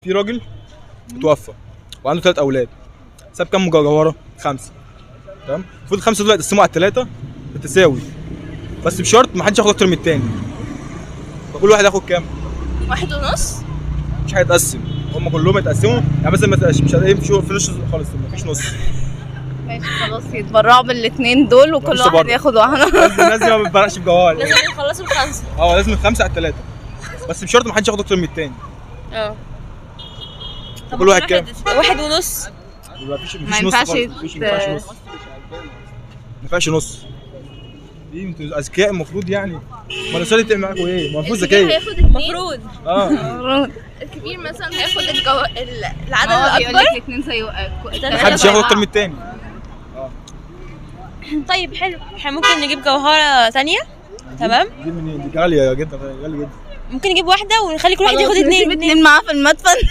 في راجل اتوفى وعنده 3 اولاد، ساب كام جوهره؟ خمسه، تمام. المفروض الخمسة دول يتقسموا على الثلاثة بالتساوي، بس بشرط ما حدش ياخد اكتر من التاني. فكل واحد ياخد كام؟ 1.5. مش هيتقسم، هم كلهم يتقسموا، يعني مثلا ما تقاش، مش هتلاقي في نص خالص، مفيش نص. ماشي خلاص، يتبرعوا بالاثنين دول وكل مفيش واحد تبرع. ياخد واحدة. لازم، الناس دي ما بتبرعش بجوهر. لازم يخلصوا الخمسة. اه، لازم الخمسة على الثلاثه، بس بشرط ما حدش ياخد اكتر من التاني. طب كل واحد كام؟ 1.5. يبقى مفيش ما مفيش نص ينفعش خالص. مفيش، ما ينفعش نص، ما ينفعش نص. ايه، انتوا اذكياء المفروض يعني، ما الاستاذ تعمل معاكم ايه؟ المفروض الكبير ذكية. هياخد اتنين. المفروض. اه. الكبير مثلا هياخد العدد هو بيقول الأكبر. لك الاثنين زي محدش ياخد اكتر من التاني. طيب حلو، احنا ممكن نجيب جوهرة تانية، تمام. دي منين؟ دي غالية جدا، غالية جدا. ممكن نجيب واحدة ونخلي كل واحد ياخد اتنين اتنين. اتنين معاه في المدفن.